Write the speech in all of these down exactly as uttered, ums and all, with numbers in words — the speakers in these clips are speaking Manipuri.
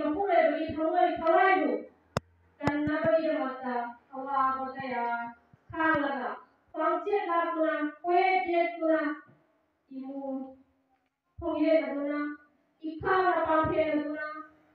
ꯃꯄꯨꯔꯣꯏꯕꯒꯤ ꯊꯃꯣꯏ ꯊꯋꯥꯏꯕꯨ ꯀꯟꯅꯕꯒꯤꯗꯃꯛꯇ ꯑꯋꯥꯕ ꯀꯌꯥ ꯈꯥꯡꯂꯒ ꯄꯥꯡꯆꯦꯠ ꯂꯥꯛꯇꯨꯅ ꯀꯣꯏꯌꯦꯠ ꯌꯦꯠꯇꯨꯅ ꯏꯃꯨꯡ ꯈꯣꯡꯌꯦꯠ ꯑꯗꯨꯅ ꯏꯈꯥꯅ ꯄꯥꯡꯊꯦꯟ ꯑꯗꯨꯅ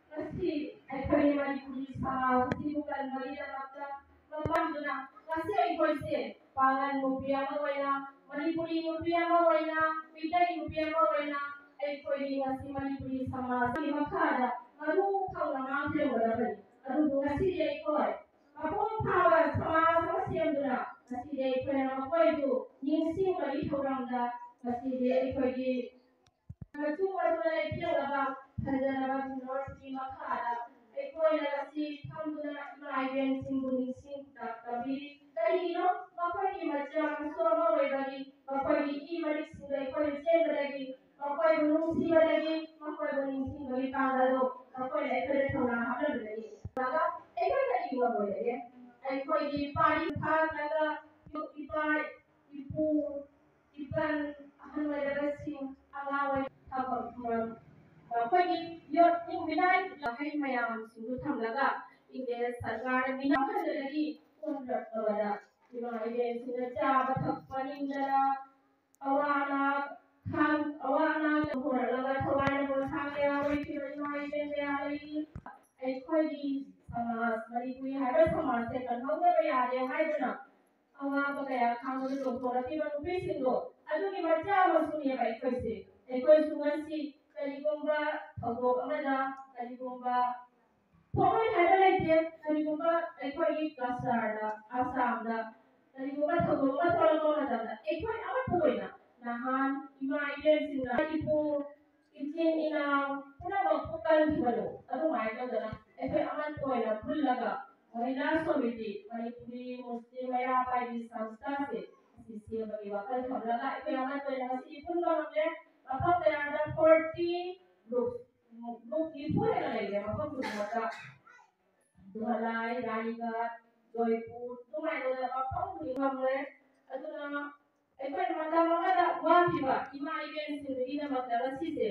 ꯉꯁꯤ ꯑꯩꯈꯣꯏ ꯃꯅꯤꯄꯨꯔꯤ ꯁꯃꯥꯖ ꯑꯁꯤꯕꯨ ꯀꯟꯕꯒꯤꯗꯃꯛꯇ ꯃꯄꯥꯟꯗꯨꯅ ꯉꯁꯤ ꯑꯩꯈꯣꯏꯁꯦ ꯄꯥꯉꯜ ꯅꯨꯄꯤ ꯑꯃ ꯑꯣꯏꯅ, ꯃꯅꯤꯄꯨꯔꯤ ꯅꯨꯄꯤ ꯑꯃ ꯑꯣꯏꯅ, ꯃꯤꯇꯩ ꯅꯨꯄꯤ ꯑꯃ ꯑꯣꯏꯅ ꯑꯩꯈꯣꯏꯒꯤ ꯉꯁꯤ ꯃꯅꯤꯄꯨꯔꯤ ꯁꯃꯥꯖꯒꯤ ꯃꯈꯥꯗ ꯃꯔꯨ ꯐꯪꯅ ꯉꯥꯡꯊꯔꯝꯒꯗꯕꯅꯤ꯫ ꯑꯗꯨꯕꯨ ꯉꯁꯤꯗꯤ ꯑꯩꯈꯣꯏ ꯃꯄꯨꯡ ꯐꯥꯕ ꯁꯃꯥꯖ ꯑꯃ ꯁꯦꯝꯗꯨꯅ ꯉꯁꯤꯗꯤ ꯑꯩꯈꯣꯏꯅ ꯃꯈꯣꯏꯕꯨ ꯅꯤꯡꯁꯤꯡꯕꯒꯤ ꯊꯧꯔꯝꯗ ꯉꯁꯤꯗꯤ ꯑꯩꯈꯣꯏꯒꯤ ꯃꯆꯨ ꯃꯆꯨꯅ ꯂꯩꯇꯦꯡꯂꯕ ꯐꯖꯔꯕ ꯐꯤꯔꯣꯜꯁꯤꯡꯒꯤ ꯃꯈꯥꯗ ꯑꯩꯈꯣꯏꯅ ꯉꯁꯤ ꯐꯝꯗꯨꯅ ꯏꯃꯥ ꯏꯕꯦꯟꯁꯤꯡꯕꯨ ꯅꯤꯡꯁꯤꯡ ꯇꯝꯕꯤꯔꯤ꯫ ꯀꯔꯤꯒꯤꯅꯣ? ꯃꯈꯣꯏꯒꯤ ꯃꯆꯥ ꯃꯁꯨ ꯑꯃ ꯑꯣꯏꯕꯒꯤ, ꯃꯈꯣꯏꯒꯤ ꯏ ꯃꯔꯤꯛꯁꯤꯡꯗ ꯑꯩꯈꯣꯏꯅ ꯆꯦꯟꯕꯗꯒꯤ, ꯃꯈꯣꯏꯕꯨ ꯅꯨꯡꯁꯤꯕꯗꯒꯤ, ꯃꯈꯣꯏꯕꯨ ꯅꯤꯡꯁꯤꯡꯕꯒꯤ ꯄꯥꯡꯒꯜꯗꯨ ꯃꯈꯣꯏꯅ ꯑꯩꯈꯣꯏꯗ ꯊꯧꯅꯥ ꯍꯥꯞꯂꯝꯕꯗꯒꯤ꯫ ꯑꯗꯨꯒ ꯑꯩꯈꯣꯏ ꯀꯔꯤ ꯉꯝꯃꯣꯏꯗꯒꯦ? ꯑꯩꯈꯣꯏꯒꯤ ꯄꯥꯔꯤ ꯐꯥꯗ꯭ꯔꯒ ꯏꯄꯥ ꯏꯄꯨ ꯏꯄꯟ ꯑꯍꯜ ꯑꯣꯏꯔꯕꯁꯤꯡ, ꯑꯉꯥꯡ ꯑꯣꯏ-, ꯊꯕꯛ ꯊꯧꯔꯝ, ꯃꯈꯣꯏꯒꯤ ꯌꯣꯠ ꯅꯤꯡꯕꯤꯅꯥꯏ ꯋꯥꯍꯩ ꯃꯌꯥꯝꯁꯤꯡꯗꯨ ꯊꯝꯂꯒ ꯏꯪꯔꯦꯖ ꯁꯔꯀꯥꯔꯅ ꯃꯤꯅꯝ ꯑꯍꯜꯗꯒꯤ ꯍꯣꯡꯂꯛꯂꯕꯗ ꯏꯃꯥ ꯏꯕꯦꯟꯁꯤꯡꯅ ꯆꯥꯕ ꯊꯛꯄ ꯅꯤꯡꯗꯅ ꯑꯋꯥ ꯑꯅꯥ ꯈꯥꯡ-, ꯑꯋꯥ ꯑꯅꯥ ꯍꯣꯔꯛꯂꯒ ꯊꯋꯥꯏꯅ ꯄꯣꯊꯥ ꯀꯌꯥ ꯑꯣꯏꯈꯤꯕ ꯏꯃꯥ ꯏꯕꯦꯟ ꯀꯌꯥ ꯂꯩꯔꯤ꯫ ꯑꯩꯈꯣꯏꯒꯤ ꯁꯃꯥꯖ, ꯃꯅꯤꯄꯨꯔꯤ ꯍꯥꯏꯕ ꯁꯃꯥꯖꯁꯦ ꯀꯟꯍꯧꯗꯕ ꯌꯥꯗꯦ ꯍꯥꯏꯗꯨꯅ ꯑꯋꯥꯕ ꯀꯌꯥ ꯈꯥꯡꯗꯨꯅ ꯂꯣꯟꯊꯣꯔꯛꯈꯤꯕ ꯅꯨꯄꯤꯁꯤꯡꯗꯣ ꯑꯗꯨꯒꯤ ꯃꯆꯥ ꯃꯁꯨꯅꯦꯕ ꯑꯩꯈꯣꯏꯁꯦ꯫ ꯑꯩꯈꯣꯏꯁꯨ ꯉꯁꯤ ꯀꯔꯤꯒꯨꯝꯕ ꯊꯧꯗꯣꯛ ꯑꯃꯗ, ꯀꯔꯤꯒꯨꯝꯕ ꯊꯣꯛꯑꯣꯏ ꯍꯥꯏꯕ ꯂꯩꯇꯦ꯫ ꯀꯔꯤꯒꯨꯝꯕ ꯑꯩꯈꯣꯏꯒꯤ ꯀꯁꯥꯔꯗ, ꯑꯁꯥꯝꯗ ꯀꯔꯤꯒꯨꯝꯕ ꯊꯧꯗꯣꯛ ꯑꯃ ꯊꯣꯛꯂꯛꯄ ꯃꯇꯝꯗ ꯑꯩꯈꯣꯏ ꯑꯃꯠꯇ ꯑꯣꯏꯅ ꯅꯍꯥꯟ ꯏꯃꯥ ꯏꯕꯦꯟꯁꯤꯡꯅ ꯏꯄꯨ ꯏꯆꯤꯟ ꯏꯅꯥꯎ ꯄꯨꯝꯅꯃꯛꯄꯨ ꯀꯟꯈꯤꯕꯗꯣ ꯑꯗꯨꯃꯥꯏꯅ ꯇꯧꯗꯅ ꯑꯩꯈꯣꯏ ꯑꯃꯠꯇ ꯑꯣꯏꯅ ꯄꯨꯜꯂꯒ ꯃꯍꯤꯂꯥ ꯁꯣꯃꯤꯇꯤ, ꯃꯅꯤꯄꯨꯔꯤ ꯃꯨꯁꯂꯤꯝ ꯃꯩꯔꯥ ꯄꯥꯏꯕꯤ ꯁꯪꯁꯊꯥꯁꯦ ꯑꯁꯤ ꯁꯦꯝꯕꯒꯤ ꯋꯥꯈꯜ ꯊꯝꯂꯒ ꯑꯩꯈꯣꯏ ꯑꯃꯠꯇ ꯑꯣꯏꯅ ꯉꯁꯤꯗꯤ ꯄꯨꯟꯕ ꯉꯝꯂꯦ꯫ ꯃꯐꯝ ꯀꯌꯥꯗ forty group, group ꯅꯤꯐꯨ ꯍꯦꯟꯅ ꯂꯩꯔꯦ ꯃꯐꯝ ꯈꯨꯗꯤꯡꯃꯛꯇ꯫ ꯙꯣꯂꯥꯏ, ꯔꯥꯅꯤꯒꯥꯠ, ꯖꯣꯏꯄꯨꯔ ꯑꯗꯨꯃꯥꯏꯅ ꯃꯐꯝ ꯈꯨꯗꯤꯡꯃꯛ ꯉꯝꯂꯦ꯫ ꯑꯗꯨꯅ ꯑꯩꯈꯣꯏꯅ ꯃꯇꯝ ꯑꯃꯗ ꯋꯥꯈꯤꯕ ꯏꯃꯥ ꯏꯕꯦꯟꯁꯤꯡꯗꯨꯒꯤꯗꯃꯛꯇ ꯉꯁꯤꯁꯦ